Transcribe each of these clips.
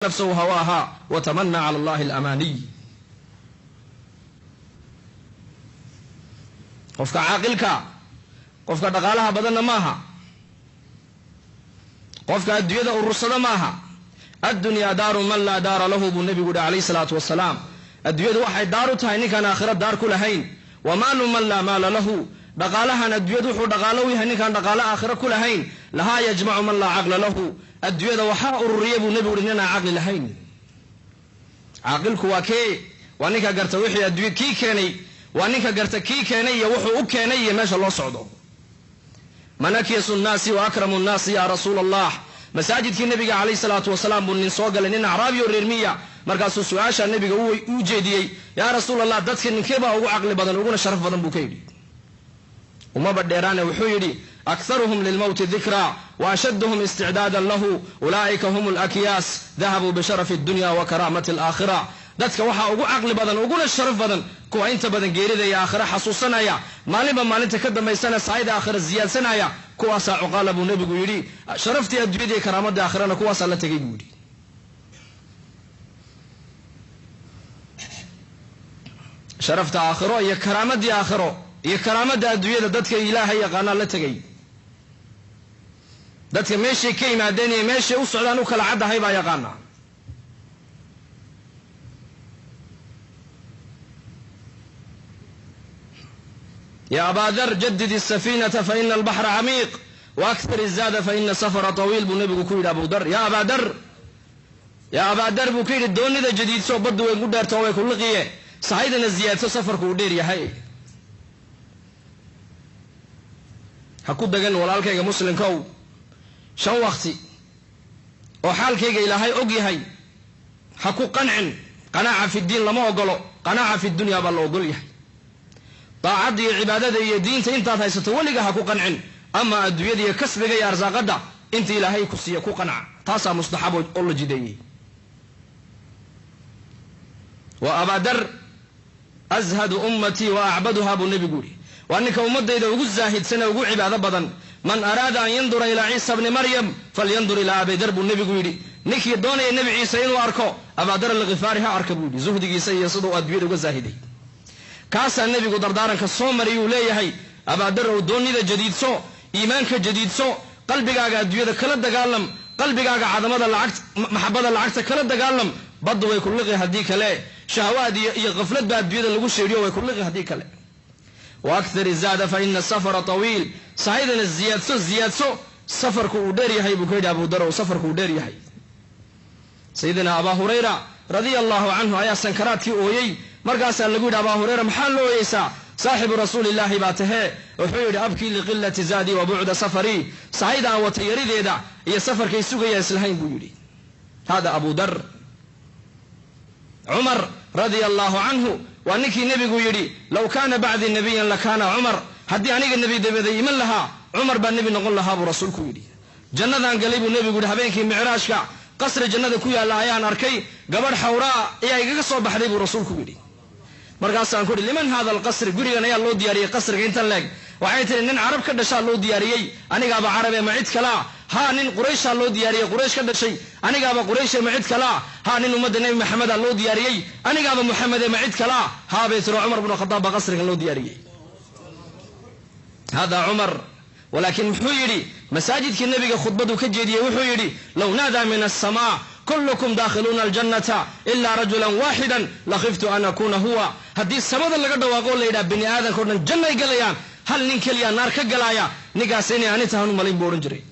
Nafsahu hawaaha watamana cala allahi alamaaniy. Qofka caaqilka, qofka dhaqaalaha badanna maaha, qofka adduunyada urursada maaha. Addunyaa daaru man laa daara lahu, buu nebigu yihi calayh salaatu wasalaam. Adduunyadu waxay daar u tahay ninkaan aakhiro daar ku lahayn. Wa maalu man laa maala lahu, dhaqaalahan adduunyadu wuxuu dhaqaalo u yahay ninkaan dhaqaalo aakhiro ku lahayn. Lahaa yajmacu man laa caqla lahu, adduunyada waxaa ururiya, buu nebigu yihi, ninaan caqli lahayn. Caaqilku waa kee? Waa ninka garta wixii adduunya kii keenay, waa ninka garta kii keenay iyo wuxuu u keenay iyo meesha loo socdo. Man akyasu nnaasi wa akramu nnaasi, ya rasuula Allah? Masaajidkii nebiga calayh salaatu wasalaam buu nin soo galay, nin acraabi oo reer miya. Markaasuu su-aashaa nebiga u jeediyey: "Yaa rasuul Allah, dadka ninkee baa ugu caqli badan, uguna sharaf badan?" buu ka yidhi. Umaba dheeraane, wuxuu yidhi: "Akharuhum lilmowti dikraa wa ashadduhum isticdaadan lahu, ulaa'ika hum alakyaas, dahabuu bisharafi addunya wa karaamati alaakhira." Dadka waxaa ugu caqli badan, uguna sharaf badan, kuwa inta badan geerida iyo aakhira xasuusanaya, maalinba maalinta ka dambaysana saayida aakhira ziyaadsanaya, kuwaasaa cuqaala, buu nebigu yidhi. Sharaftii adduunyada iyo karaamadii aakhirana kuwaasaa la tegay, buu yidhi. Sharafta aakhiro iyo karaamadii aakhiro iyo karaamadda adduunyada dadka Ilaahay yaqaanaa la tegay. Dadka meeshay ka yimaadeen iyo meeshay u socdaan u kala caddahay baa yaqaana. Ya abaa Dar, jadid asafiinata fa ina albaxra camiiq, wa akthir izaada fa ina safara tawiil, buu nebigu ku yidhi Abu Dar. Ya abaa Dar, ya abaa Dar, buu ka yidhi, doonida jadiidso, baddu way ku dheerto, way ku liqiye, sahaydana ziyaadso, safarku uu dheer yahay. Ha ku degan, walaalkayga muslimkow, shan wakti oo xaalkayga Ilaahay og yahay ha ku qancin. Qanaaca fi ddiin lama ogolo, qanaaca fi dunya baa la ogol yahay. Daacadda iyo cibaadada iyo diinta intaad haysato weliga ha ku qancin, ama adduunyada iyo kasbiga iyo arsaaqadda inta Ilaahay ku siiya ku qanca. Taasaa mustaxab oo la jideeyey. Wa Abaadar ashadu ummatii wa acbaduhaa, buu nebigu yidhi, waa ninka ummadayda ugu zaahidsan ee ugu cibaado badan. Man araada an yandura ilaa Ciisa bni Maryam falyandur ilaa Abidar, buu nebigu yidhi. Ninkii doonaya Nebi Ciise inuu arko, Abaadar Alkhifaari ha arka, buu yidhi, zuhdigiisa iyo siduu adduunyada uga zaahiday. Kaasaa nebigu dardaaranka soo mariyuu leeyahay: Abaadar ow, doonida jadiidso, iimaanka jadiidso, qalbigaaga adduunyada kala dagaalam, qalbigaaga cadamada lacagta, maxabada lacagta kala dagaalam. Baddu way ku liqi haddii kale. Shahawaad iyo khaflad baa adduunyada lagu sheedhiyo, way ku liqi haddii kale. Wa akthir izaada fa ina safara tawiil, sahaydana ziyaadso, ziyaadso, safarku uu dheer yahay, buu ka yidhi Abu Darow, safarku uu dheer yahay. Sayidina Abaa Hurayra radia allahu canhu ayaa sankaraadkii ooyey. Markaasaa lagu yidhi: "Abaa Hurayra, maxaa loo ooyeysaa? Saaxibu rasuulillaahi baa tahee." Wuxuu yidhi: "Abkii liqilati zaadii wa bucda safarii, sahayda aan wata yarideeda iyo safarkay sugaya islahayn," buu yidhi. Hada Abu Dar. Cumar radia allahu canhu waa ninkii nebigu yidhi: "Low kaana bacdii nabiyan lakaana Cumar." Haddii aniga nebi dabaday iman lahaa, Cumar baa nebi noqon lahaa, buu rasuulku yidhi. Jannadaan galay, buu nebigu yidhi, habeenkii micraajka, qasri jannada ku yaalla ayaan arkay, gabadh xawraa ayaa igaga soo baxday, buu rasuulku yidhi. Markaasaan ku yidhi: "Liman hada alqasri? Gurigan ayaa loo diyaariyey, qasriga intan leeg?" Waxay tihi: "Nin Carab ka dhashaa loo diyaariyey." "Anigaaba Carabe, ma cid kalaa?" "Haa, nin Qurayshaa loo diyaariyey, Quraysh ka dhashay." "Anigaaba Qurayshe, ma cid kalaa?" "Haa, nin ummadda Nebi Maxamedaa loo diyaariyey." "Anigaaba Muxamede, ma cid kalaa?" "Haa," bay tiri, "Cumar bnu Khadaab baa qasrigan loo diyaariyey." Hada Cumar. Walaakiin muxuu yidhi? Masaajidkii nebiga khudbaduu ka jeediyey wuxuu yidhi: "Low naadaa min aلsamaa kullukum daakhiluuna aljannata ilaa rajulan waaxidan lakhiftu an akuuna huwa." Haddii samada laga dhawaaqo, la yidhaha bini aadamka o dhan jannay galayaan, hal nin keliya naar ka galaaya, ninkaas inay ani tahan u malayn, buu odhan jiray.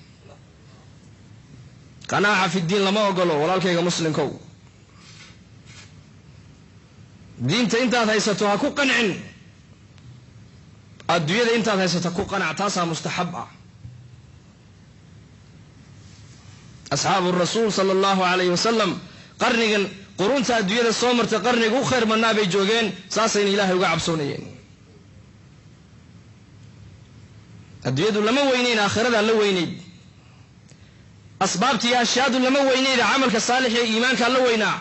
Qanaaca fi ddiin lama ogolo, walaalkayga muslimkow. Diinta intaad haysato ha ku qancin, adduunyada intaad haysato ku qanac, taasaa mustaxab ah. Asxaabu rasuul sala allahu alayh wasalam, qarnigan qurunta adduunyada soo martay qarniga u khayr badnaa bay joogeen, saasayna Ilaahay uga cabsoonayeen. Adduunyadu lama weyneyn, aakhiradaa la weyneyd. Asbaabta iyo ashyaadu lama weyneyda, camalka saalix ee iimaankaa la weynaa.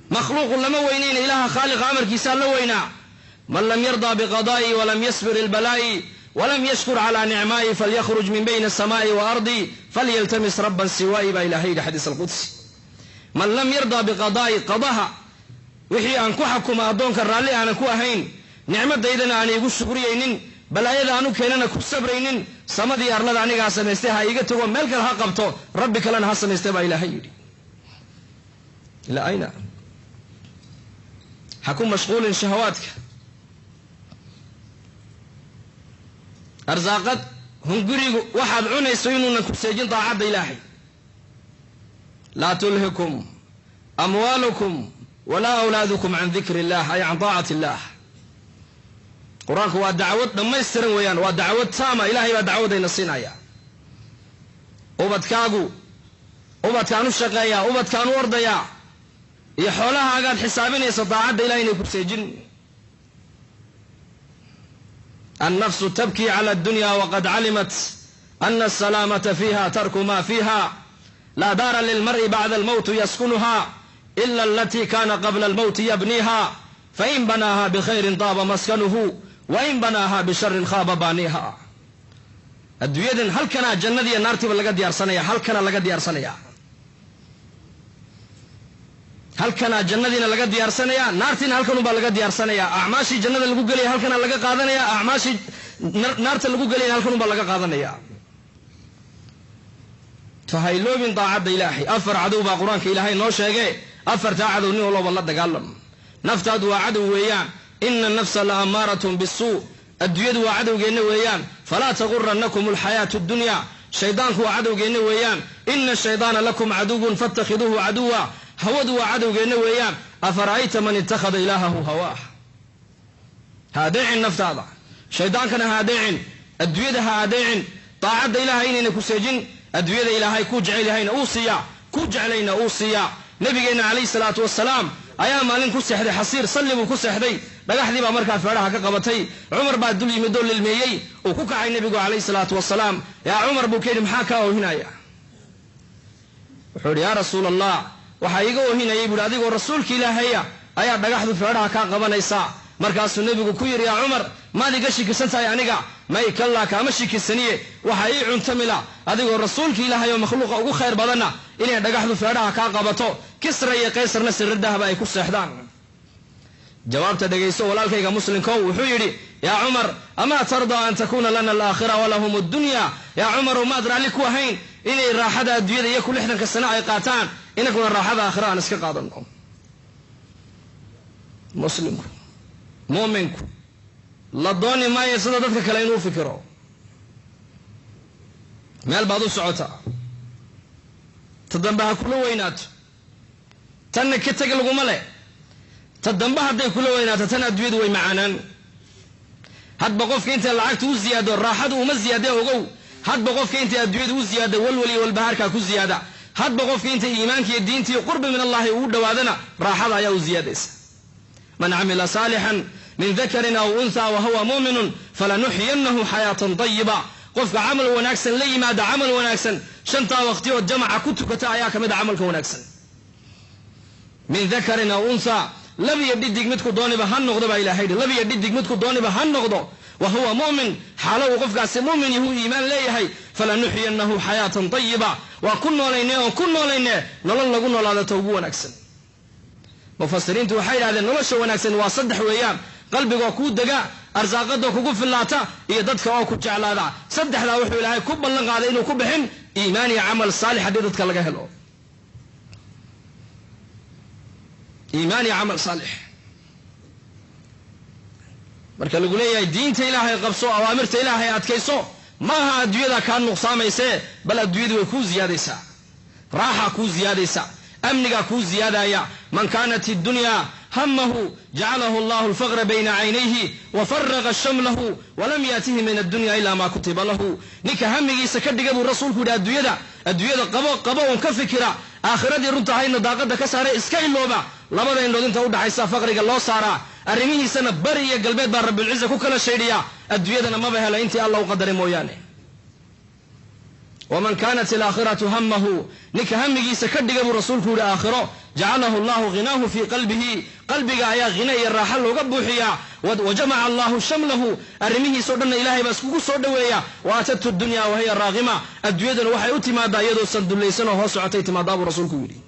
Makhluuqu lama weyneyna, Ilaaha khaaliqa amarkiisaa la weynaa. Man lam yardaa biqadaa'i walam yasbir ilbalaa'i Walam yashkur calaa nicmaa'i falyakhruj min bayni asamaa'i wa ardii falyaltamis rabban siwaa'i baa ilahay yidhi xadiis alqudsi. Man lam yardaa biqadaa'i, qadaha wixii aan ku xakuma addoonka raalli aanan ku ahayn, nicmadaydana aan iigu shukriyaynin, balaayada aanu keenana ku sabraynin, samadii arlada anigaa samaystay ha iiga tago, meel kale ha qabto, rabbi kalena ha samaystay baa ilaahay yidhi. Ilaa ayna ha ku mashquulin shahawaadka, arsaaqad hungurigu waxaad cunayso inuunan ku seejin daacadda ilaahay. Laa tulhikum amwaalukum walaa awlaadukum can dikri illah, ay can taacati illah. Qur-aanku waa dacwad dhammaystiran weeyaan, waa dacwad taama. Ilahay baa dacwadayna siinaya. Ubadkaagu, ubadkaan u shaqeeyaa, ubadkaan u ordayaa, iyo xoolahaagaad xisaabinaysa daacadda ilahay inay ku seejin. Annafsu tabkii cala addunya waqad calimat ana asalaamata fiiha tarku ma fiiha, laa daara lilmar'i bacda almowti yaskunuha ila alatii kana qabla almowti yabniiha, fain banaaha bikhayrin taaba maskanuhu wain banaaha bisharin khaaba baaniiha. Adduunyadan halkanaa jannadiiyo naartiiba laga diyaarsanaya, halkanaa laga diyaarsanaya, halkanaa jannadiina laga diyaarsanaya, naartiina halkanunbaa laga diyaarsanaya. Acmaashii jannada lagu gelaya halkanaa laga qaadanaya, acmaashii naarta lagu gelayana halkanunbaa laga qaadanaya. Fahayloobin daacadda ilaahay. Afar cadow baa qur-aanka ilaahay noo sheege, afartaa cadow nin walooba la dagaalam. Naftaadu waa cadow weeyaan, ina anafsa la ammaaratun bisuu. Adduunyadu waa cadowgeenna weeyaan, falaa tagurannakum alxayaatu addunya. Shaydaanku waa cadowgeenna weeyaan, ina ashaydaana lakum caduwun fatakhiduuhu caduwa. Hawadu waa cadowgeenna weeyaan, afara'ayta man ittakhada ilaahahu hawaah. Ha adeecin naftaada, shaydaankana ha adeecin, adduunyada ha adeecin, daacadda ilaahay inayna ku seejin. Adduunyada ilaahay kuu jecel yahayna uu siiyaa, ku jeclayna uu siiyaa. Nabigeenna calayhi salaatu wasalaam ayaa maalin ku seexday xasiir, salli buu ku seexday, dhagaxdii baa markaa feedhaha ka qabatay. Cumar baa dul yimid oo lilmeeyey, uu ku kacay nebigu calayhi salaatu wasalaam. Yaa Cumar, buu ka yidhi, maxaa kaa oohinaya? Wuxuu yidhi, yaa rasuul allah, waxaa iiga oohinayay buuhi adigoo rasuulka ilaahaya ayaa dhagaxdu feedhaha kaa qabanaysaa. Markaasuu nebigu ku yidhi, yaa Cumar, maad iga shikisan tahay aniga? May, kallaa, kaama shikisaniye, waxaa ii cuntamila adigoo rasuulka ilaahay oo makhluuqa ugu khayr badanna inay dhagaxdu feedhaha kaa qabato, Kisra iyo Qaysarna sirridahaba ay ku seexdaan. Jawaabta dhegayso walaalkayga muslimkow. Wuxuu yidhi, yaa Cumar, amaa tardaa an takuuna lana alaakhira walahum addunya? Yaa Cumarow, maad raalli ku ahayn inay raaxada adduunyada iyo ku 60ka sano ay qaataan, inaguna raaxada aakhira aan iska qaadano? Muslimku, muuminku la dooni maayo sida dadka kale inuu fikiro. Meel baad u socotaa, ta dambe ha kula weynaato, tanna ka teg laguma leh. Ta dambe hadday kula weynaato, tan adduunyadu way macaanaan. Hadba qofka intay lacagtu u ziyaado raaxadu uma ziyaadee ogow. Hadba qofka intay adduunyadu u ziyaada walwal iyo walbahaarkaa ku ziyaada. Hadba qofka intay iimaanka iyo diinta iyo qurbi min allahi ugu dhowaadana raaxada ayaa u ziyaadaysa. Man camila saalixan min dakarin aw unthaa wahuwa muuminun falanuxyiyannahu xayaatan tayiba. Qofka camal wanaagsan la yimaada, camal wanaagsan shantaa waqti oo jamaca ku tukata ayaa ka mid a camalka wanaagsan. Min dakarin aw unthaa, lab iyo dhidig midku dooniba ha noqdo baa ilahay yidhi, lab iyo dhidig midku dooniba ha noqdo. Wa huwa mu'min, xaalo uu qofkaasi mu'min yahu iimaan leeyahay, falanuxyiyannahu xayaatan tayiba, waa ku noolayne oon ku noolayne nolol lagu noolaadato ugu wanaagsan. Mufasiriintu waxay yidhahdeen nolosha wanaagsan waa saddex weeyaan: qalbigoo kuu dega, arsaaqadoo kugu fillaata, iyo dadka oo ku jeclaada. Saddexdaa wuxuu ilaahay ku ballan qaaday inuu ku bixin iimaan iyo camal saalix haddii dadka laga helo iimaan iyo camal saalix. Marka lagu leeyahay diinta ilaahay qabso, awaamirta ilaahay adkayso, maaha adduunyada kaa nuqsaamaysee, bal adduunyadu way kuu ziyaadaysaa, raaxa kuu ziyaadaysa, amnigaa kuu ziyaadaya. Man kaanat iddunya hamahu jacalahu allahu alfaqra bayna caynayhi wa faraqa shamlahu walam yaatihi min addunya ila ma kutiba lahu. Ninka hamigiisa ka dhiga buu rasuulku yidhi adduunyada, adduunyada qabo qabo oon ka fikira, aakhiradii runta ahaydna daaqada ka saaray, iska ilooba, labada indhood inta udhaxaysa faqriga loo saaraa, arrimihiisana bari iyo galbeed baa rabbilciza ku kala shaydhiyaa, adduunyadana maba hela intii alla u qadaray mooyaane. Waman kaanat alaakhiratu hamahu, ninka hamigiisa ka dhiga buu rasuulku yihi aakhiro, jacalahu allahu ghinaahu fii qalbihi, qalbiga ayaa hina iyo raaxa looga buuxiyaa. Wa jamaca allahu shamlahu, arrimihiisao dhanna ilahay baa iskugu soo dhoweeya. Wa atattu dunya wahiya raaqima, adduunyaduna waxay u timaadaa iyadoo sandullaysan oo hoos socotay timaadaa buu rasuulku yidhi.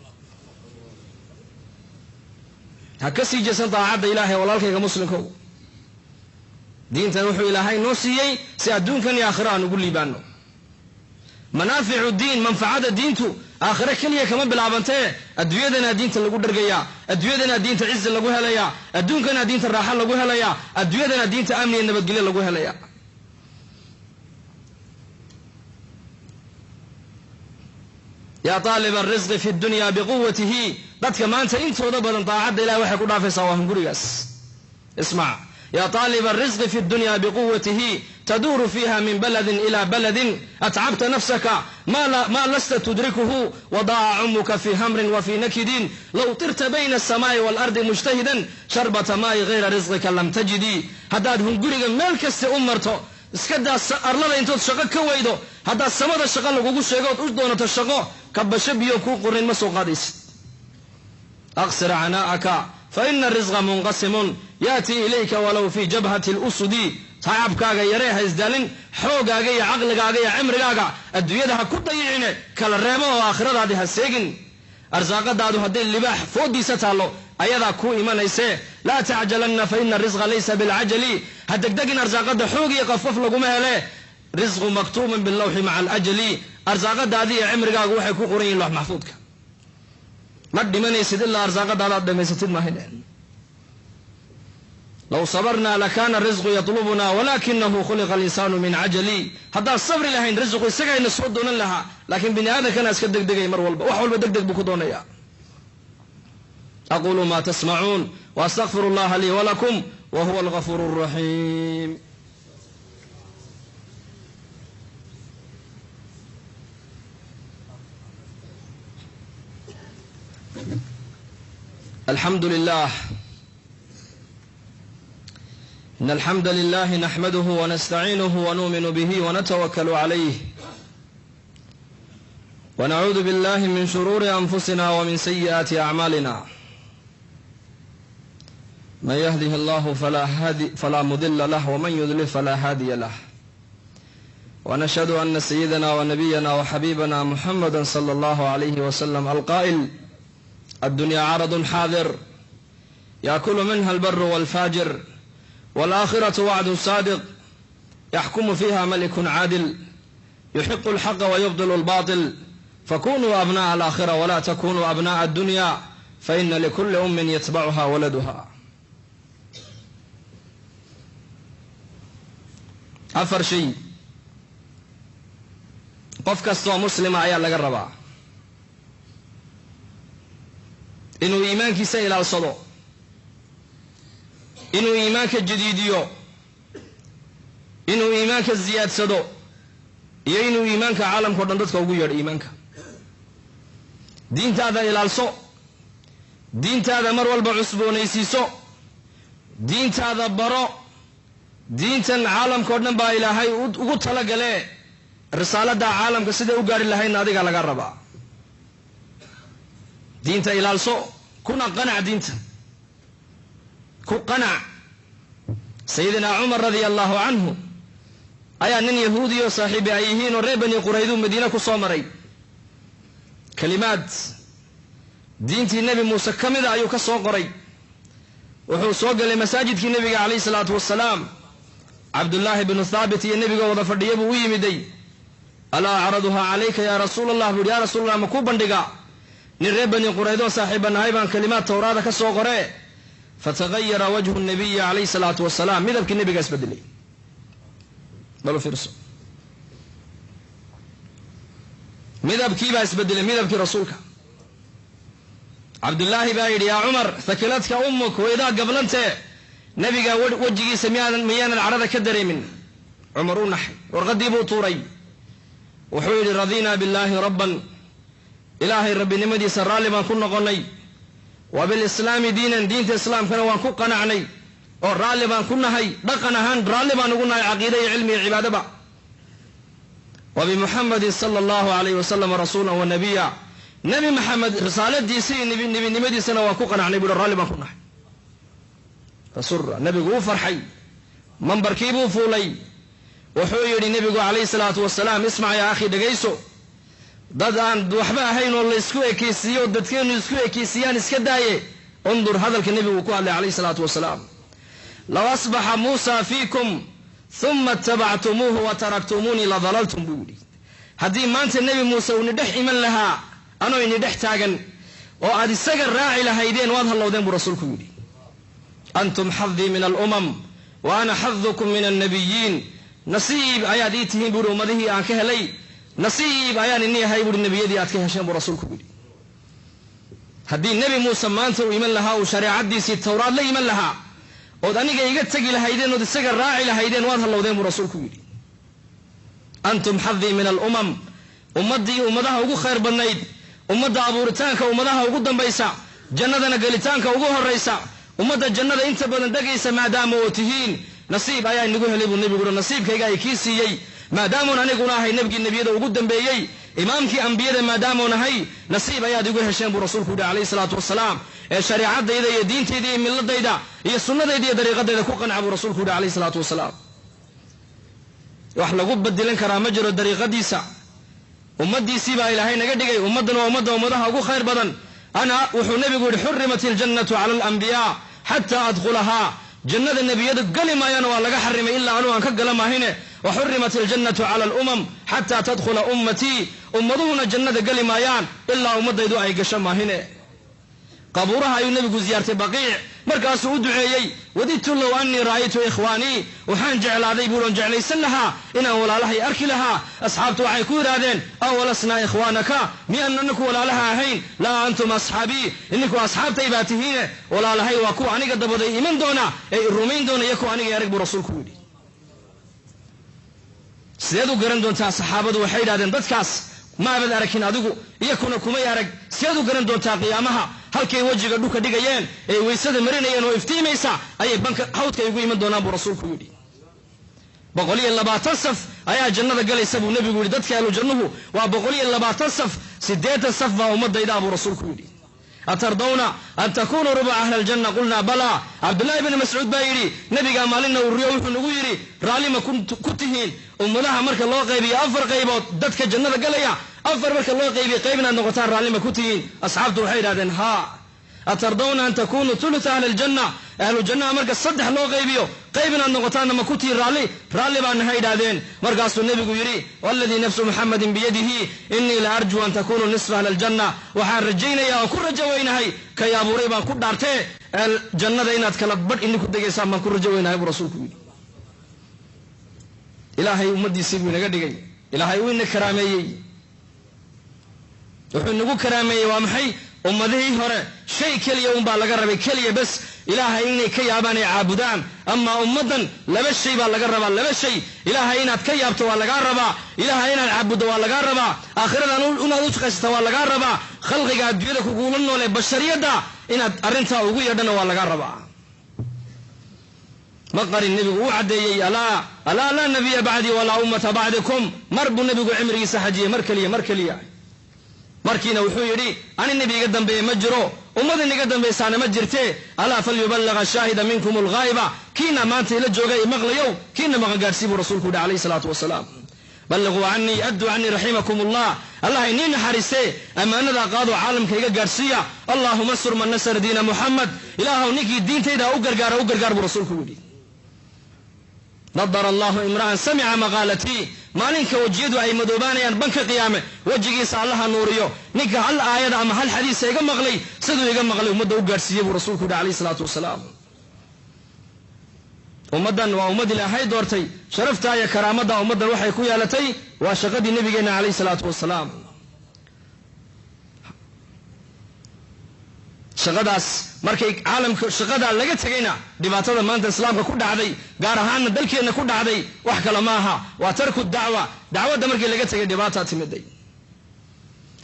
Ha ka sii jeesan daacadda ilaahay walaalkayga muslimkow. Diintan wuxuu ilaahay noo siiyey si adduunkan iyo aakhiro aan ugu liibaano. Manaaficu diin, manfacada diintu aakhiro keliya kama bilaabantee, adduunyadanaa diinta lagu dhargayaa, adduunyadanaa diinta cizi lagu helayaa, adduunkanaa diinta raaxo lagu helayaa, adduunyadanaa diinta amni iyo nabadgelyo lagu helayaa. Yaa taaliba arisqi fi dunya biquwatihi, dadka maanta intooda badan daacadda ilahay waxay ku dhaafaysaa waa hungurigaas. Ismac, ya taaliba arisqi fi dunya biquwatihi taduuru fiiha min baladin ila baladin atcabta nafsaka ma lasta tudrikuhu wadaaca cumuka fi hamrin wa fi nakidin low tirta bayna asamaai waalardi mujtahidan sharbata maa'i hayra risqika lam tajidii. Haddaad hunguriga meel kasta u marto, iska daa arlada intood shaqo ka weydo, haddaad samada shaqo lagugu sheego ood u doonato shaqo, kabasho biyo kuu qorin ma soo qaadaysid. Aqsir canaa'aka faina risqa munqasimun yaatii ilayka walow fii jabhati lusudi. Tacabkaaga yaree ha isdaalin, xoogaaga iyo caqligaaga iyo cimrigaaga adduunyada ha ku dayicine, kala reebo oo aakhiradaadii ha seegin. Arsaaqadaadu hadday libaax foodiisa taallo ayadaa kuu imanaysee. Laa tacjalanna faina risqa laysa bilcajali, ha degdegin arsaaqada xoog iyo qafqaf laguma hele. Risqu maktuubun bilawxi maca alajali, arsaaqadaadii iyo cimrigaagu waxay ku qoran yihin loox maxfuudka. Ma dhimanaysid ilaa arsaaqadaada aad dhamaysatid maahayn. Low sabarnaa lakaana risqu yatlubuna walakinahu khuliqa alinsaanu min cajali. Haddaan sabri lahayn risqu isagayna soo doonan lahaa, laakiin bini aadamkana iska degdegay mar walba, wax walba degdeg buu ku doonaya. Aqulu ma tasmacuun waastaqfiru allaha lii walakum wa huwa algafuur alraxiim. Alxamdu lilah. إن الحمد لله نحمده ونستعينه ونؤمن به ونتوكل عليه، ونعوذ بالله من شرور أنفسنا ومن سيئات أعمالنا. من يهده الله فلا مضل له، ومن يضلل فلا هادي له. ونشهد أن سيدنا ونبينا وحبيبنا محمدا صلى الله عليه وسلم القائل: الدنيا عرض حاضر يأكل منها البر والفاجر، والآخرة وعد صادق يحكم فيها ملك عادل يحق الحق ويبطل الباطل. فكونوا أبناء الآخرة ولا تكونوا أبناء الدنيا، فإن لكل أم يتبعها ولدها. Afar shay qof kastoo muslima ayaa laga rabaa: inuu iimaankiisa ilaalsado, inuu iimaanka jadiidiyo, inuu iimaanka ziyaadsado, iyo inuu iimaanka caalamka o dhan dadka ugu yeedho. Iimaanka diintaada ilaalso, diintaada mar walba cusboonaysiiso, diintaada baro. Diintan caalamka o dhan baa ilaahay ugu talagalee, risaalada caalamka siday u gaari lahaydna adiga laga rabaa. Diinta ilaalso, kuna qanac, diinta ku qanac. Sayidina Cumar radia allahu canhu ayaa nin yahuudiyo saaxiibi ay yihiin oo reer Bani Qurayduu Madiine ku soo maray. Kalimaad diintii Nebi Muuse ka mida ayuu ka soo qoray. Wuxuu soo galay masaajidkii nebiga calayhi salaatu wasalaam. Cabdullaahi bnu Thaabit iyo nebiga wada fadhiya buu u yimiday. "Alaa acraduhaa calayka yaa rasuul Allah?" buu yidhi. "Yaa rasuul Allah, ma kuu bandhigaa? Nin reer Bani Quraydoo saaxiiba nahay baan kalimaad Towraada ka soo qoree." Fatagayara wajhu nabiyi calayhi salaatu wasalaam, midabkii nebigaa isbedelay. Bal fiirso, midabkiibaa isbedelay, midabkii rasuulka. Cabdullaahi baa yidhi: "Yaa Cumar, thakilatka ummuk, waydaa gablantee, nebiga wejigiisa miyaanan cadhada ka dareemin?" Cumar u naxay, warqaddii buu tuuray. Wuxuu yidhi: "Radiinaa billaahi rabban, ilaahay rabbinimadiisa raalli baan ku noqonnay, wa bilislaami diinan, diinta islaamkana waan ku qanacnay oo raalli baan ku nahay, dhaqan ahaan raalli baan ugu nahay, caqiida iyo cilmi iyo cibaadaba. Wa bimuxamadin sala allahu alayh wasalam rasuula wa nabiya. Nebi Maxamed risaaladiisa iyo nebinimadiisana waan ku qanacnay buuhi, raalli baan ku nahay. Fasura, nebigu wuu farxay, mambarkiibuu fuulay. Wuxuu yidhi nebigu calayhi salaatu wasalaam, ismac yaa akhi, dhegayso, dad aan waxba ahayn oo la isku ekeysiiyo, dadkeenu isku ekeysiiyaan iska daaye. Undur hadalka nebigu ku hadlay calayhi salaatu wasalaam: low asbaxa Muusa fiikum uma itabactumuuhu wa taraktumuunii la dalaltum, buu yidhi. Haddii maanta Nebi Muuse uu nidhex iman lahaa anoo inidhex taagan oo aad isaga raaci lahaydeen, waad hallowdeen, buu rasuulku yidhi. Antum xadii min alumam wa ana xadukum min annabiyiin. Nasiib ayaad ii tihiin, buuhi, ummadihii aan ka helay. Nasiib ayaan ini ahay, buuhi, nebiyadii aad ka hesheen, buu rasuulku yidhi. Haddii Nebi Muuse maanta uu iman lahaa, uu shareecadiisii Towraad la iman lahaa, ood aniga iga tegi lahaydeen ood isaga raaci lahaydeen, waad hallowdeen, buu rasuulku yidhi. Antum xadii min alumam, ummaddii ummadaha ugu khayr badnayd, ummadda abuuritaanka ummadaha ugu dambaysa, jannadana gelitaanka ugu horraysa, ummadda jannada inta badan degaysa maadaama oo tihiin, nasiib ayaa inagu helay, buu nebigu uhi. Nasiibkayga ay kii siiyey maadaamuun aniguna ahay nebigii nebiyada ugu dambeeyey, imaamkii ambiyada maadaamuun ahay, nasiib ayaad igu hesheen, buu rasuulku yihi calayhi salaatu wasalaam. Ee shareecadayda iyo diintayda iyo milladayda iyo sunnadayda iyo dariiqadayda ku qanca, buu rasuulku yihi calayhi salaatu wasalaam. Wax lagu badilan karaa ma jiro dariiqadiisa. Ummaddiisii baa Ilaahay naga dhigay. Ummaddan waa ummadda ummadaha ugu khayr badan. Ana, wuxuu nebigu yihi, xurimat iljannatu cala alambiyaa xataa adkhulahaa. Jannada nebiyadu geli maayana waa laga xarimay ilaa anuu aan ka gala maahine. Wa xurimat iljannatu cala alumam xataa tadkhula ummatii. Ummaduhuna jannada geli maayaan ilaa ummadaydu ay gasho maahine. Qabuuraha ayuu nebigu ziyaartay Baqiic, markaasuu u duceeyey. Wadidtu low annii ra'aytu ikhwaanii, waxaan jeclaaday buuhi, oon jeclaysan lahaa inaan walaalahay arki lahaa. Asxaabtu waxay ku yidhaahdeen: awalasnaa ikhwaanaka? Miyaan anaku walaalaha ahayn? Laa, antum asxaabii, idinku asxaabtay baa tihiine, walaalahay waa kuwa aniga dabaday iman doona ee i rumayn doona iyo kuwa aniga arag, buu rasuulku yidhi. Sideed u garan doontaa? Saxaabadu waxay yidhahdeen: dadkaas maabad arakin adigu, iyakuna kumay arag, sideed u garan doontaa qiyaamaha? Halkay wejiga dhulka dhigayeen ee weysada marinayeen oo iftiimaysa ayay banka hawdka igu iman doonaan, buu rasuulku yidhi. 120 saf ayaa jannada galaysa, buu nebigu yidhi. Dadka ahlu jannuhu waa 120 saf, 80 saf baa ummadaydaa, buu rasuulku yidhi. Atardawna an takunuu rubuca ahli aljanna? Qulnaa balaa. Cabdullaahi bni Mascuud baa yidhi: nebigaa maalinna ururiyo, wuxuu nagu yidhi, raallima ku tihiin ummadaha marka loo qaybiyo afar qaybood, dadka jannada galaya afar marka loo qaybiyo, qayb inaad noqotaan raallima ku tihiin? Asxaabtu waxay yidhahdeen: haa. Atardawna an takunuu thulutha ahli aljanna? Ahlu jannaha marka saddex loo qaybiyo, qayb inaad noqotaanna ma ku tihiin raalli? Raalli baa naha, yidhahdeen. Markaasuu nebigu yidhi: waladii nafsu Muxamadin biyadihi, innii la arjuu an takunuu nisfa ahli aljanna. Waxaan rajaynayaa oo ku rajo weynahay, kay abuuray baan ku dhaartee, jannada inaad kala badh idinku degaysaan baan ku rajo weynahay, buu rasuulku yidhi. Ilaahay ummaddiisii buu inaga dhigay. Ilaahay uu ina karaameeyey. Wuxuu inagu karaameeyey waa maxay? Ummadihii hore shay keliya unbaa laga rabay, keliya bes, Ilaahay inay ka yaabaan ay caabudaan. Amaa ummaddan laba shay baa laga rabaa, laba shay. Ilaahay inaad ka yaabto waa lagaa rabaa, Ilaahay inaad caabuddo waa lagaa rabaa, aakhiradan inaad u shaqaysata waa lagaa rabaa, khalqiga adduunyada kugula noolee bashariyadda inaad arrintaa ugu yeedhana waa lagaa rabaa. Ma qarin nebigu, uu caddeeyey: alaa alaa, laa nabiya bacdii walaa ummata bacdikum. Mar buu nebigu cimrigiisa xajiyey, mar keliya, mar keliya. Markiina wuxuu yidhi: ani nebi iga dambeeye ma jiro, ummad iniga dambaysaana ma jirte. Alaa falyubalaga shaahida minkum alghaa'iba. Kiina maanta ila jooga i maqlayow, kiina maqan gaadhsii, buu rasuulku yidhi calayhi salaatu wasalaam. Balliquu canii, adduu canii raximakum allah. Allah inii naxariistee, ammaanadaa qaadoo caalamka iga gaadhsiiya. Allaahuma ansur man nasara diina Muxamed. Ilaahow ninkii diintayda u gargaara u gargaar, buu rasuulku yidhi. Nadara allahu imra'an samica maqaalatii. Maalinka wejiyadu ay madoobaanayaan banka qiyaame, wejigiisa Allaha nuuriyo ninka hal aayada ama hal xadiisa iga maqlay, siduu iga maqlay ummadda u gaadhsiiyey, buu rasuulku yidhi calayhi salaatu wasalaam. Ummaddan waa ummad Ilaahay doortay. Sharaftaa iyo karaamadda ummaddan waxay ku yeelatay waa shaqadii nabigeenna calayhi salaatu wasalaam. Shaqadaas markay caalamka shaqadaa laga tegayna, dhibaatada maanta islaamka ku dhacday, gaar ahaanna dalkeenna ku dhacday, wax kale ma aha, waa tarku dacwa. Dacwadda markii laga tegay dhibaataa timiday.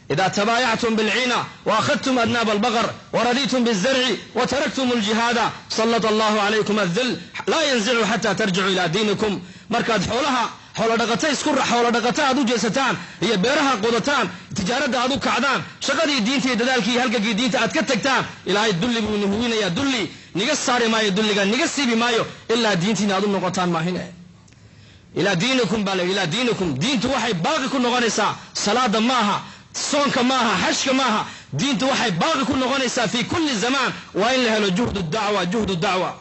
Ida tabaayactum bilciina waakhadtum adnaab albaqar waradiitum bizarci wataraktum aljihaada, sallata allahu calaykum adil laa yanzicu xataa tarjicu ilaa diinikum. Markaad xoolaha Xoolodhaqata isku xoolodhaqata aad u jeesataan iyo beeraha qodataan, tijaaradda aad u kacdaan, shaqadii diinta iyo dadaalkii iyo halgaggii diinta aad ka tagtaan, Ilaahay dulli buu ni huwinayaa. Dulli niga saari maayo, dulliga niga siibi maayo, ilaa diintiina aad u noqotaan maahine. Ilaa diinikum baa la yidhi, ilaa diinikum. Diintu waxay baaqi ku noqonaysaa salaada maaha, soonka maaha, xashka maaha. Diintu waxay baaqi ku noqonaysaa fi kulli zamaan waa in la helo juhdu dacwa, juhdu dacwa.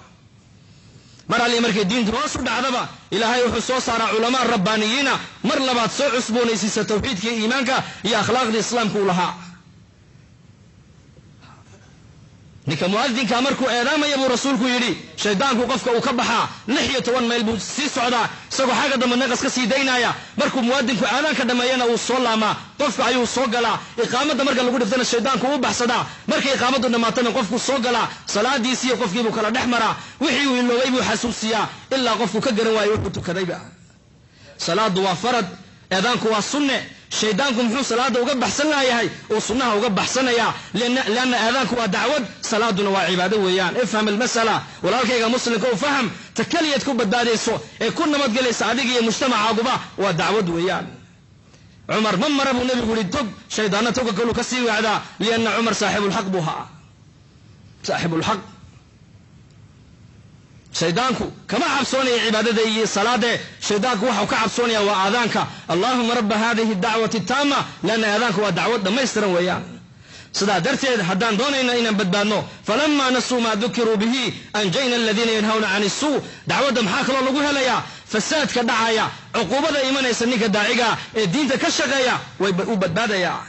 Mar alli markay diintu hoos u dhacdaba, Ilaahay wuxuu soo saaraa culamaa rabbaaniyiina mar labaad soo cusboonaysiisa tawxiidka iyo iimaanka iyo akhlaaqda islaamka u lahaa. Ninka muadinka markuu eedaamaya, buu rasuulku yidhi, shaydaanku qofka uu ka baxaa, 16 mayl buu sii socdaa isagoo xagga dambe naqas ka sii daynaya. Markuu muadinku aadaanka dhammeeyana, uu soo laamaa, qofka ayuu soo galaa. Iqaamadda marka lagu dhiftana, shaydaanku u baxsadaa. Markay iqaamaddu dhammaatana, qofku soo galaa, salaadiisiiyo qofkiibuu kala dhex maraa, wixii uu iloobay buu xasuusiyaa, ilaa qofku ka garan waayo wuxuu tukadayba. Salaadu waa farad, eedaanku waa sunne. Shaydaanku muxuu salaada uga baxsan laayahay uu sunnaha uga baxsanayaa? Lianna aadaanku waa dacwad, salaaduna waa cibaado weeyaan. Ifham almasala, walaalkayga muslimka u faham. Ta keliyaad ku badbaadayso ee ku nabadgelaysa adiga iyo mujtamacaaguba waa dacwad weeyaan. Cumar ma mara, buu nebigu yihi, tog, shaydaanna toga kaluu ka sii wacdaa, lianna Cumar saaxibulxaq buu haa, saaxibulxaq. Shaydaanku kama cabsoonaya cibaadada iyo salaade, shaydaanku waxau ka cabsoonaya waa aadaanka. Allahuma raba hadihi dacwati taama, lianna aadaanku waa dacwad dhammaystiran weeyaan. Sidaa darteed, haddaan doonayno inaan badbaadno, falamaa nasuu maa dukiruu bihi anjayna aladiina yanhawna can isuu. Dacwadda maxaa kaloo lagu helayaa? Fasaadka dhacaya, cuquubada imanaysa, ninka daaciga ee diinta ka shaqeeya way u badbaadayaa.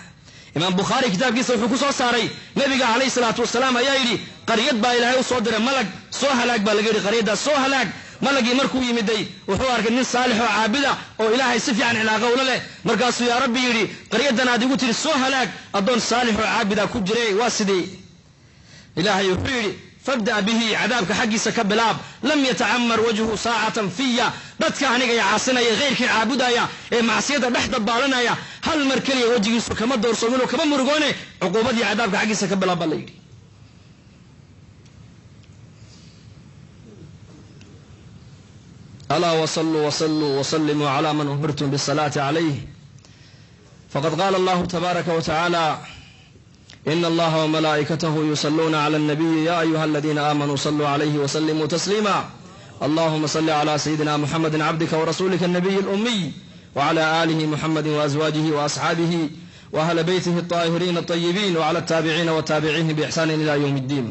Imaam Bukhaari kitaabkiisa wuxuu ku soo saaray, nabiga calayhi salaatu wasalaam ayaa yidhi, qaryad baa Ilaahay u soo diray malag. Soo halaag baa laga yidhi, qaryaddaas soo halaag. Malagii markuu yimiday, wuxuu arkay nin saalix oo caabida oo Ilaahay si fiican cilaaqa ula leh. Markaasuu "Yaa Rabbi" yidhi, "Qaryadan aad igu tiri soo halaag, addoon saalix oo caabida ku jiray, waa sidii?" Ilaahay wuxuu yidhi, "Fabda' bihi, cadaabka xaggiisa ka bilaab. Lam yatacamar wajhu saacatan fiya." Dadka aniga caasinaya, khayrkii caabudaya ee macsiyada dhex dabaalanaya, hal mar keliya wejigiisu kama doorsoominoo kama murugoone, cuquubadii cadaabka xaggiisa ka bilaab baa la yidhi. Alaa wsaluu wsaluu wslimuu cla man umirtum bالsalaati calayh. Faqad qaala allahu tabaaraka wa tacaala: "Ina allaha wmalaa'ikatahu yusaluuna clى الnabiyi ya ayuha aladina aamanuu saluu calayhi wslimuu tasliima. Allahuma sali cla sayidina muxamedi cabdika warasuulika الnabiyi اlumiy wcla alihi muxamedi waazwaajihi waasxaabihi waahla beytihi الطaahiriin الطayibiin wclى الtaabiciina wataabiciihim bixsani ila ywm اddiin,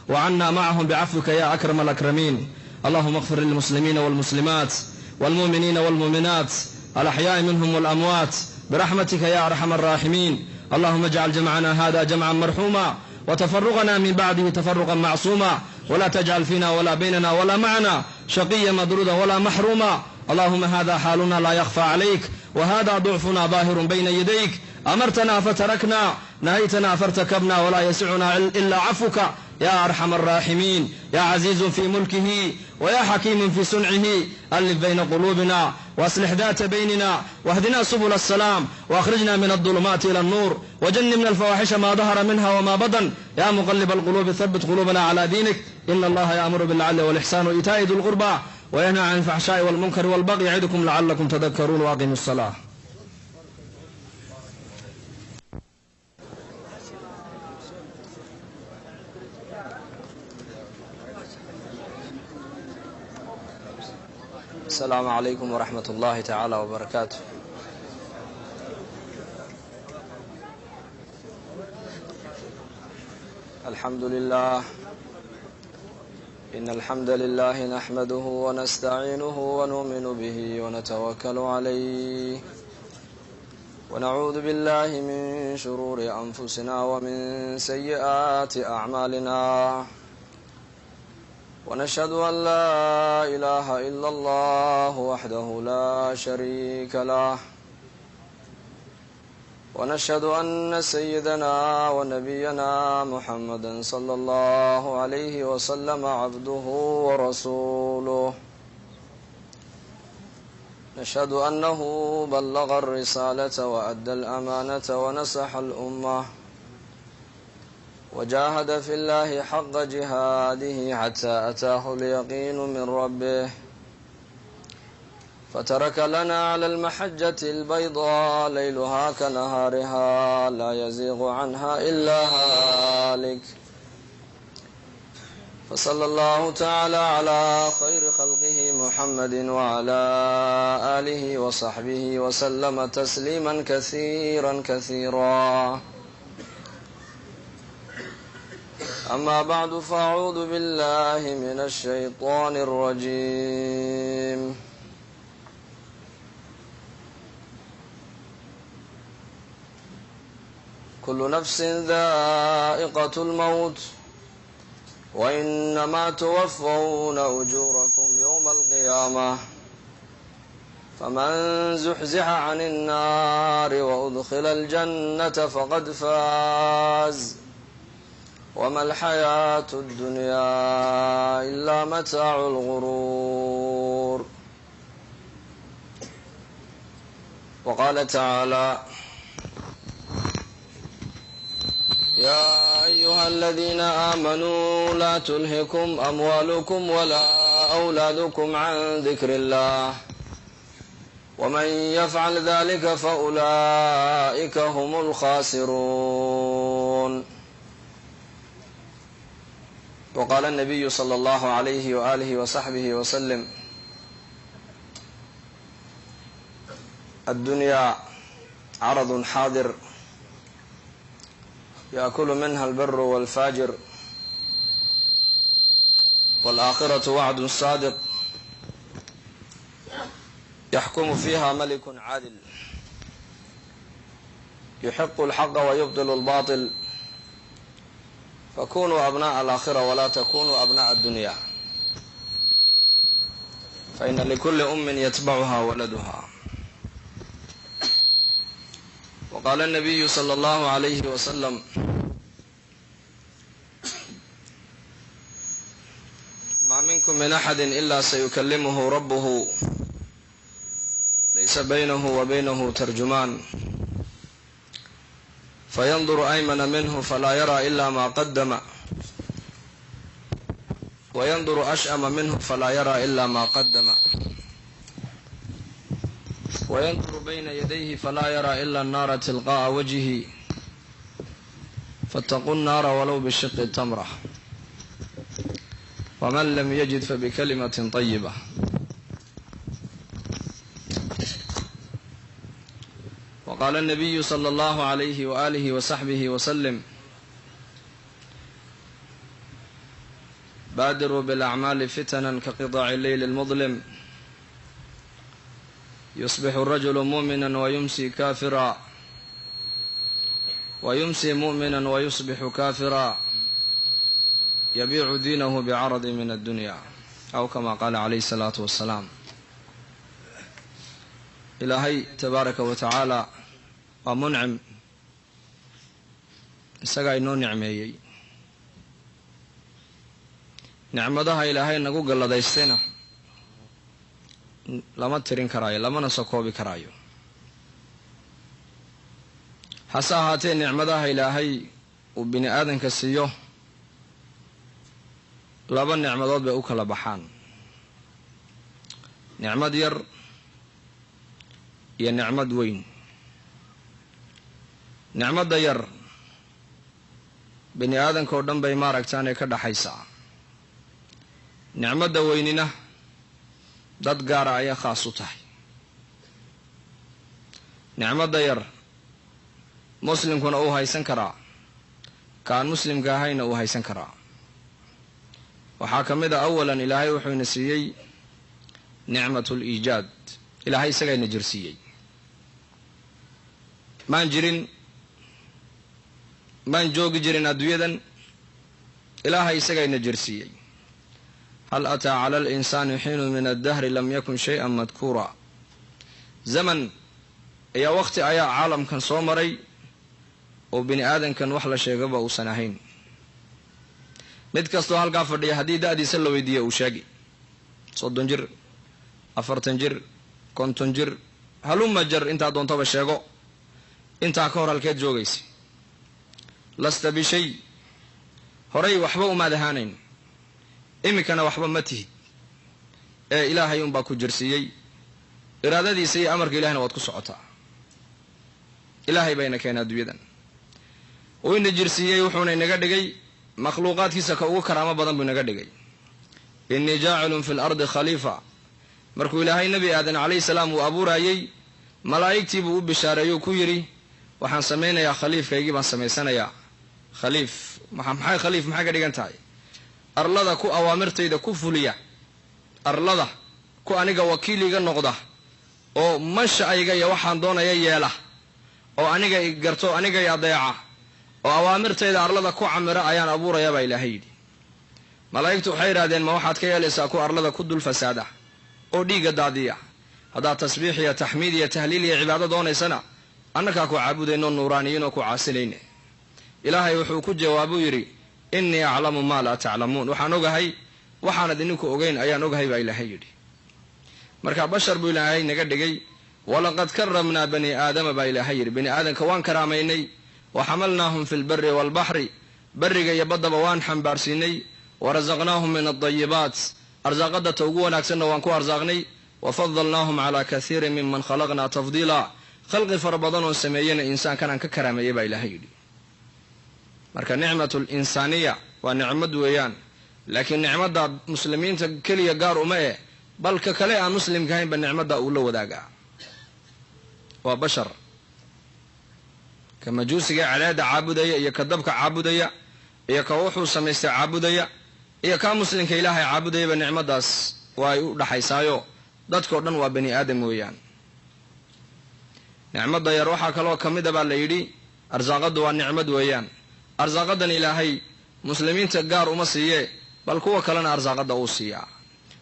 wcana macahum bcafwika ya akram alakramiin. Allahuma اغfir lilmuslimiina wاlmuslimaat wاlmu'miniina wاlmu'minaat alaxyaءi minhm wاlamwaat biraxmatika ya arxam الraaximiin. Allahuma اjcal jamcana hada jamca marxuuma wتفرقنا min bacdihi تفرقا macصuuma, wla تجcal fiina wla baynana wla macna shaqiya madruuda wla maxruuma. Allahuma hada xaaluna laa yakhfى calayk, whada ضcfuna ظaahiru bayna yadayk. Amartna fatarakna, nahaytna faاrtakabna, wla yasicuna ila cafwuka ya arxam الraaximiin, ya caziizu fi mulkihi wya xakiimu fi suncihi. Alif bayna quluubina waaslix data baynina, wahdina subul الsalaam, waأkhrijna min الظulumaati ilى الnuur, wjanibna alfawaaxisha ma dahara minha wma badan. Ya muqalib alqulubi, habit quluubana clى diinik. Ina allaha yaamuru bilcadli wاlإxsan waitaa'i di lqurba wayanha can alfaxshaai walmunkari walbagyi, yacidukum lacalakum tadakaruun, waaqimu الsalaa. Asalaamu calaykum waraxmat ullahi tacaala wbarakaatu. Alxamdu lilah. In alxamda lilah naxmaduh wanastaciinuh wanu'minu bih wanatawakkalu calayh, wanacuudu billahi min shuruuri anfusina wmin sayi'aati acmaalina, ونشهد أن لا إله إلا الله وحده لا شريك له، ونشهد أن سيدنا ونبينا محمدا صلى الله عليه وسلم عبده ورسوله. نشهد أنه بلغ الرسالة وأدى الأمانة ونصح الأمة وجاهد في الله حق جهاده حتى أتاه اليقين من ربه. فترك لنا على المحجة البيضاء ليلها كنهارها لا يزيغ عنها إلا هالك. فصلى الله تعالى على خير خلقه محمد وعلى آله وصحبه وسلم تسليما كثيرا كثيرا. أما بعد، فأعوذ بالله من الشيطان الرجيم. كل نفس ذائقة الموت وإنما توفون أجوركم يوم القيامة فمن زحزح عن النار وأدخل الجنة فقد فاز وما الحياة الدنيا إلا متاع الغرور. وقال تعالى: يا أيها الذين آمنوا لا تلهكم أموالكم ولا أولادكم عن ذكر الله ومن يفعل ذلك فأولئك هم الخاسرون. وقال النبي صلى الله عليه وآله وصحبه وسلم: الدنيا عرض حاضر يأكل منها البر والفاجر، والآخرة وعد صادق يحكم فيها ملك عادل يحق الحق ويبطل الباطل، فكونوا أبناء الآخرة ولا تكونوا أبناء الدنيا، فإن لكل أم يتبعها ولدها. وقال النبي صلى الله عليه وسلم: ما منكم من أحد إلا سيكلمه ربه ليس بينه وبينه ترجمان، فينظر أيمن منه فلا يرى إلا ما قدم، وينظر أشأم منه فلا يرى إلا ما قدم، وينظر بين يديه فلا يرى إلا النار تلقاء وجهه، فاتقوا النار ولو بشق تمرة، ومن لم يجد فبكلمة طيبة. وقال النبي صلى الله عليه وآله وصحبه وسلم: بادروا بالأعمال فتنا كقطع الليل المظلم، يصبح الرجل مؤمنا ويمسي كافرا، ويمسي مؤمنا ويصبح كافرا، يبيع دينه بعرض من الدنيا، أو كما قال عليه الصلاة والسلام. Ilaahay tabaaraka wa tacaala waa muncim, isagaa inoo nicmeeyey. Nicmadaha Ilaahay nagu galladaystayna lama tirin karaayo, lamana soo koobi karaayo. Hase ahaatee nicmadaha Ilaahay uu bini aadanka siiyo laba nicmadood bay u kala baxaan: nicmad yar iyo nicmad weyn. Nicmadda yar bini aadanka oo dhan bay maaragtaanay ka dhaxaysaa. Nicmadda weynina dad gaara ayaa khaas u tahay. Nicmadda yar muslimkuna uu haysan karaa, kaan muslimka ahayna uu haysan karaa. Waxaa ka mid a awalan, Ilaahay wuxuuna siiyey nicmatul iijaad. Ilaahay isagayna jirsiiyey. Maan jirin, maan joogi jirin adduunyadan, Ilaahay isagayna jirsiiyey. Hal ataa cala alinsaani xiinu min addahri lam yakun shay-an madkuura. Zaman ayaa waqti ayaa caalamkan soo maray oo bini aadankan wax la sheegaba uusan ahayn. Mid kastoo halkaa fadhiya haddii da-diisa la weydiiya uu sheegi: 30 jir, 40 jir, 50 jir, haluma jar, intaa doontaba sheego. Intaa ka hor halkeed joogaysa? Lasta bishay. Horay waxba umaad ahaanayn, iminkana waxba ma tihid, ee Ilaahay unbaa ku jirsiiyey. Iraadadiisa iyo amarka ilahina waad ku socotaa. Ilaahay bayna keenay adduunyadan, uu ina jirsiiyey, wuxuuna inaga dhigay makhluuqaadkiisa ka ugu karaamo badan buu inaga dhigay. Innii jaacilun fi lardi khaliifa. Markuu Ilaahay Nebi Aadan calayhi salaam uu abuuraayey, malaa'igtii buu u bishaareeyuu ku yidhi, waxaan samaynayaa khaliifkaygii baan samaysanayaa. Khaliif maxay? Khaliif maxay ka dhigan tahay? Arlada ku awaamirtayda ku fuliya, arlada ku aniga wakiil iga noqda oo mansha'ayga iyo waxaan doonaya yeela, oo aniga i garto, aniga i adeeca, oo awaamirtayda arlada ku camira ayaan abuurayaa, baa Ilaahay yidhi. Malaa'igtu waxay yidhahdeen, ma waxaad ka yeelaysaa ku arlada ku dul fasaada oo dhiigga daadiya? Haddaad tasbiix iyo taxmiid iyo tahliil iyo cibaado doonaysana, annakaa ku caabudayno, nuuraaniyiin oo ku caasinayne. Ilaahay wuxuu ku jawaabuu yidhi, innii aclamu maa laa taclamuun. Waxaan ogahay waxaanad idinku ogeyn ayaan ogahay, baa Ilaahay yidhi. Marka bashar buu Ilaahay naga dhigay. Walaqad karamnaa bani aadama, baa Ilaahay yidhi. Bani aadamka waan karaamaynay. Wa xamalnaahum fi lbari waalbaxri, beriga iyo baddaba waan xambaarsiinay. Warasaqnaahum min aldayibaat, arsaaqadata ugu wanaagsanna waan ku arsaaqnay. Wafadalnaahum calaa kathiirin miman khalaqnaa tafdiila, khalqi fara badan oon sameeyena insaankan aan ka karaameeyey, baa Ilaahay yidhi. Marka nicmatu linsaaniya waa nicmad weeyaan, laakiin nicmadda muslimiinta keliya gaar uma eh, balka kale aan muslimka ahaynba nicmadda uu la wadaagaa, waa bashar. Ka majuusiga celeeda caabudaya iyo ka dabka caabudaya iyo ka wuxuu samaystay caabudaya iyo kaa muslimka Ilaahay caabudayaba, nicmaddaas waa ay u dhaxaysaayo, dadkao dhan waa bani aadam weeyaan. Nicmadda yar waxaa kaloo ka mid a, baa la yidhi, arsaaqaddu waa nicmad weeyaan. Arsaaqadan Ilaahay muslimiinta gaar uma siiyee, bal kuwa kalena arsaaqadda uu siiyaa.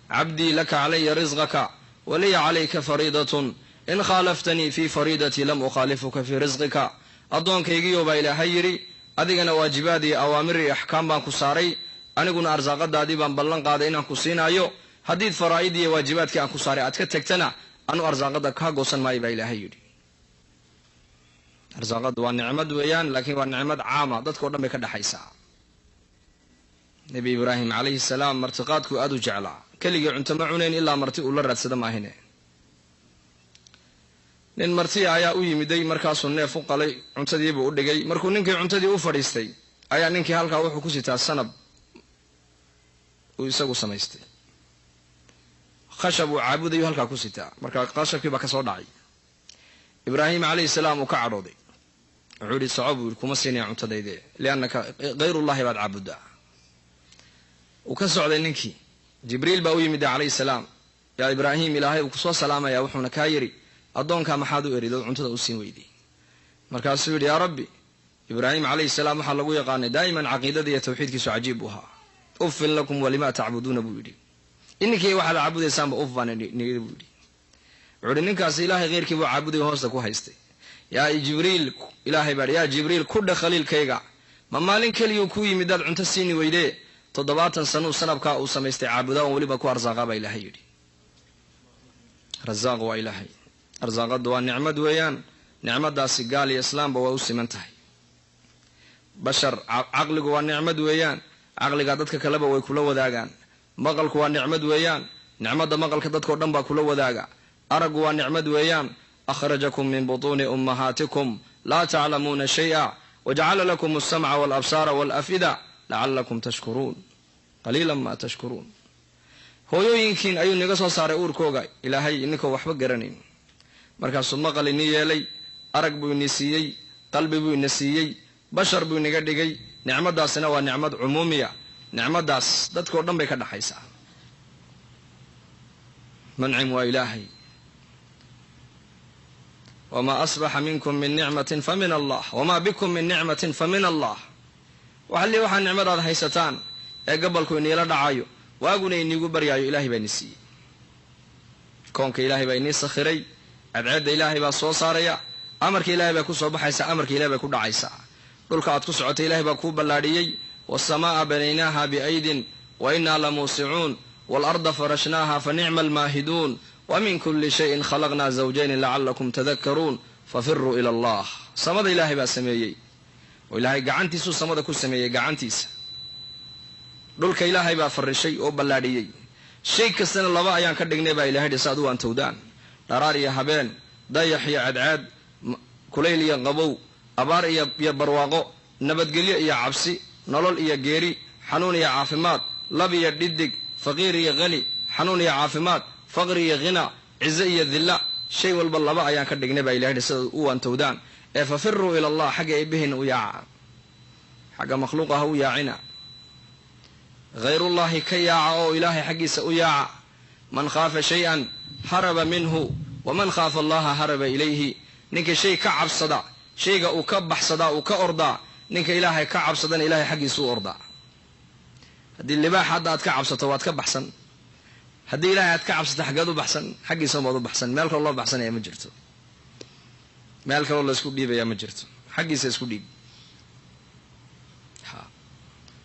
Cabdii, laka calaya risqaka waliya calayka fariidatun, in khaalaftanii fii fariidatii lam ukhaalifuka fii risqika. Addoonkaygiyo, baa Ilaahay yidhi, adigana waajibaad iyo awaamir iyo axkaam baan ku saaray, aniguna arsaaqadaadii baan ballan qaaday inaan ku siinaayo. Haddiid faraa'id iyo waajibaadkii aan ku saaray aad ka tegtana, anu arsaaqada kaa goosan maayo, baa Ilaahay yidhi. Arsaaqaddu waa nicmad weeyaan, laakiin waa nicmad caama, dadka o dhan bay ka dhexaysaa. Nebi Ibraahim calayhi salaam martiqaadkuu aada u jeclaa. Keligii cunto ma cunayn ilaa marti uu la raadsada maahine. Nin martiya ayaa u yimiday, markaasuu neef u qalay, cuntadiibuu u dhigay. Markuu ninkii cuntadii u fadhiistay, ayaa ninkii halkaa wuxuu ku sitaa sanab uu isagu samaystay, khashab uu caabudayu halkaa ku sitaa. Marka khashabkii baa kasoo dhacay. Ibraahim calayhi salaam uu ka cadhooday, wuxuu yihi, soco, buu yidhi, kuma siinaya cuntadayde, liannaka hayrullahi baad caabuddaa. Uu ka socday ninkii. Jibriil baa u yimid calayhi salaam. Yaa Ibraahim, Ilaahay uu kusoo salaamaya, wuxuuna kaa yidhi, addoonkaa maxaad u eridood cuntada u siin weyday? Markaasuu yidhi, yaa Rabbi. Ibraahim calayhi salaam waxaa lagu yaqaanay daa'iman caqiidada iyo tawxiidkiisu cajiib buu ahaa. Uffin lakum walimaa tacbuduuna, buu yidhi. Ininkii waxaad caabudaysaanba uf baan niyidi, buu yidhi. Wuxuu yidhi, ninkaasi Ilaahay kheyrkii buu caabuday, hoosta ku haystay. Yaa Jibriil, Ilaahay baa, yaa Jibriil, ku dhe khaliilkayga, ma maalin keliyuu kuu yimid daad cunto siini weydee? 70 sanuu sanabkaa uu samaystay caabudaa, on weliba ku arsaaqaa, baa Ilaahay yidhi. Rasaaq waa Ilaahay. Arsaaqaddu waa nicmad weeyaan. Nicmadaasi gaal iyo islaamba waa u siman tahay. Bashar, caqligu waa nicmad weeyaan. Caqligaa dadka kaleba way kula wadaagaan. Maqalku waa nicmad weeyaan. Nicmadda maqalka dadkao dhan baa kula wadaaga. Araggu waa nicmad weeyaan. Akhrajakum min butuuni ummahaatikum laa taclamuuna shay'a wajacala lakum alsamca walabsaara walafida lacalakum tashkuruun, qaliilan ma tashkuruun. Hooyooyinkiin ayuu naga soo saaray uurkooga Ilaahay ininkoo waxba garanayn. Markaasuu maqal ini yeelay, arag buu ini siiyey, qalbi buu ina siiyey, bashar buu inaga dhigay. Nicmadaasina waa nicmad cumuumiya. Nicmadaas dadkao dhan bay ka dhaxaysaa. Muncim waa Ilaahay. Wamaa asbaxa minkum min nicmatin fa min Allah, wamaa bikum min nicmatin fa min Allah. Waxalli waxaa nicmadaad haysataan ee gabalku iniila dhacayo, waaguna iniigu baryaayo, Ilahay baa ini siiyey. Koonka Ilaahay baa inii sakhiray. Cadceedda Ilaahay baa soo saaraya, amarka Ilahay baa ku soo baxaysa, amarka Ilahay bay ku dhacaysaa. Dhulka aad ku socotay Ilahay baa kuu ballaadhiyey. Waasamaaa banaynaaha biaydin wa innaa lamuusicuun, waalarda farashnaaha fa nicma almaahiduun, wa min kulli shayin khalaqnaa zawjayni lacalakum tadakaruun, fafiruu ila Allah. Samada Ilaahay baa sameeyey oo Ilaahay gacantiisuu samada ku sameeyey gacantiisa. Dhulka Ilaahay baa farishay oo ballaadhiyey. Shay kastana laba ayaan ka dhignay, baa Ilahay dhi, sa ad u antowdaan. Dharaar iyo habeen, dayax iyo cadcaad, kulayl iyo qabow, abaar iyo barwaaqo, nabadgelyo iyo cabsi, nolol iyo geeri, xanuun iyo caafimaad, lab iyo dhidig, faqiir iyo qani, xanuun iyo caafimaad, faqri iyo ghina, cize iyo dilla. Shay walba laba ayaan ka dhignay baa ilahi sida u waantowdaan. Ee fafiruu ila allah, xagga eebbihiina u yaaca, xagga makhluuqa ha u yaacina. Hayrullahi ka yaaca oo ilaahay xaggiisa u yaaca. Man khaafa shay-an haraba minhu, waman khaafa allaha haraba ilayhi. Ninka shay ka cabsada, shayga uu ka baxsadaa, uu ka ordaa. Ninka ilaahay ka cabsadana ilahay xaggiisa u ordaa. Haddii libaax hadda aad ka cabsato waad ka baxsan. Haddii ilahay aad ka cabsato xaggeed u baxsan? Xaggiisa umaad u baxsan. Meel kaloo loo baxsanaya ma jirto, meel kaloo la isku dhiibaya ma jirto, xaggiisa isku dhiib.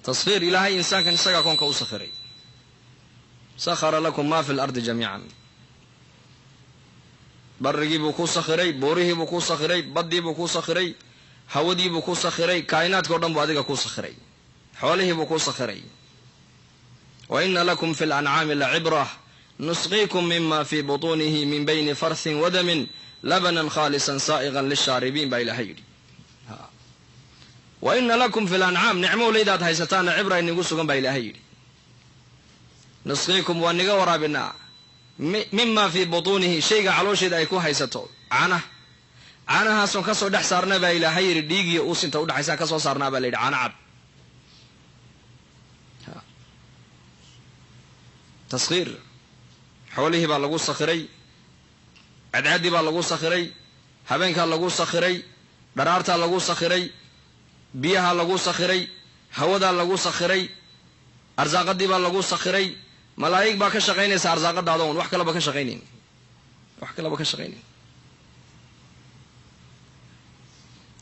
Taskhiir ilaahay insaankan isagaa koonka u sakhiray. Sakhara lakum ma fi lardi jamiican. Barrigiibuu ku sakhiray, buurihiibuu ku sakhiray, baddiibuu ku sakhiray, hawadiibuu ku sakhiray, kaa'inaadka o dhan buu adiga ku sakhiray, xoolihiibuu ku sakhiray. Wa ina lakum fi lancaami lacibrah nusqiikum mima fii butuunihi min bayni farthin wadamin labanan khaalisan saa'iqan lishaaribiin baa ilaahay yidhi. Wa ina lakum fi lancaam, nicmowleydaad haysataana cibra inigu sugan baa ilaahay yidhi. Nusqiikum, waa niga waraabinaa, mima fii butuunihi, shayga caloosheeda ay ku haysato, caanaha, caanahaasoon kasoo dhex saarna baa ilaahay yidhi. Dhiigiyo uusinta udhexaysaan kasoo saarnaa baa la yidhi, caana cad. Taskhiir xoolihii baa lagu sakhiray, cadcaaddii baa lagu sakhiray, habeenkaa lagu sakhiray, dharaartaa lagu sakhiray, biyaha lagu sakhiray, hawadaa lagu sakhiray, arsaaqadii baa lagu sakhiray. Malaa'ig baa ka shaqaynaysa arsaaqadaada un, wax kalaba ka shaqaynayn, wax kalaba ka shaqaynayn.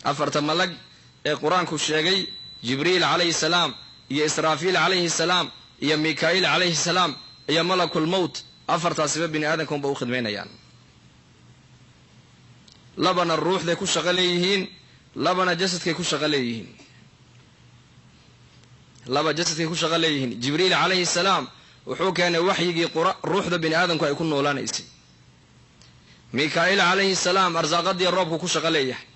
Afarta malag ee qur-aanku sheegay, Jibriil calayhi salaam iyo Israafiil calayhi salaam iyo Mika'iil calayhi salaam iyo malakulmowt, afartaasiba bini aadamka unba u khidmaynayaan. Labana ruuxday ku shaqo leeyihiin, labana jasadkay ku shaqo leeyihiin, laba jasadkay ku shaqo leeyihiin. Jibriil calayhi salaam wuxuu keenay waxyigii ruuxda bini aadamku ay ku noolaanaysay. Mika'iil calayhi salaam arsaaqadii roobku ku shaqo leeyahay.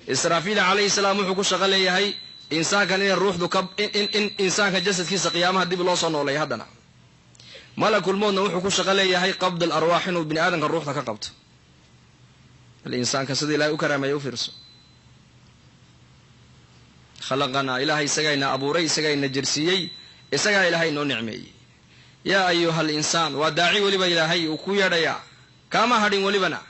Israafiil calayhi salaam wuxuu ku shaqo leeyahay insaankan inay ruuxdu ka in insaanka jasadkiisa qiyaamaha dib loo soo nooleeyo. Haddana malakulmowdna wuxuu ku shaqo leeyahay qabd al arwaax, inuu bini aadamka ruuxda ka qabto. Bal insaanka sida ilahay u karaameeya u fiirso. Khalaqanaa, ilaahay isagayna abuuray, isagayna jirsiiyey, isagaa ilaahay inoo nicmeeyey. Yaa ayuha alinsaan, waa daaci weliba ilaahay uu ku yeedhayaa, kaama hadhin welibana.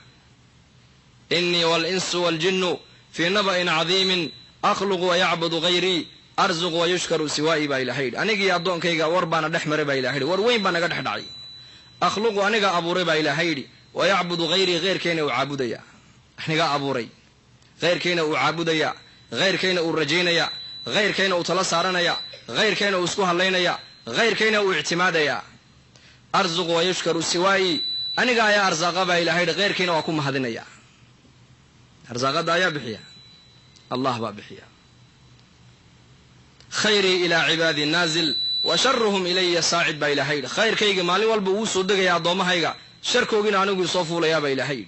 Inii walinsu waaljinnu fii naba'in cadiimin, akhluqu wayacbudu hayrii, arzuqu wayushkaru siwaa'i baa ilahay yidhi. Anigii addoonkayga war baana dhex maray baa ilahay yidhi, war weyn baa naga dhex dhacay. Akhluqu, aniga abuuray baa ilaahay yidhi, wayacbudu hayrii, heyrkayna uu caabudaya. Aniga abuuray, heyrkayna uu caabudaya, heyrkayna uu rajaynaya, heyrkayna uu tala saaranaya, heyrkayna uu isku hadlaynaya, heyrkayna uu ictimaadaya. Arzuqu wayushkaru siwaa'i, aniga ayaa arsaaqa baa ilahay yidhi, heyrkayna waa ku mahadinaya. Arsaaqada ayaa bixiya, allah baa bixiya. Khayrii ilaa cibaadi naazil wa sharuhum ilaya saacid baa ilahay yidhi. Khayrkayga maalin walba wuu soo degaya addoommahayga, sharkoogiina anigu soo fuulayaa baa ilahay yidhi.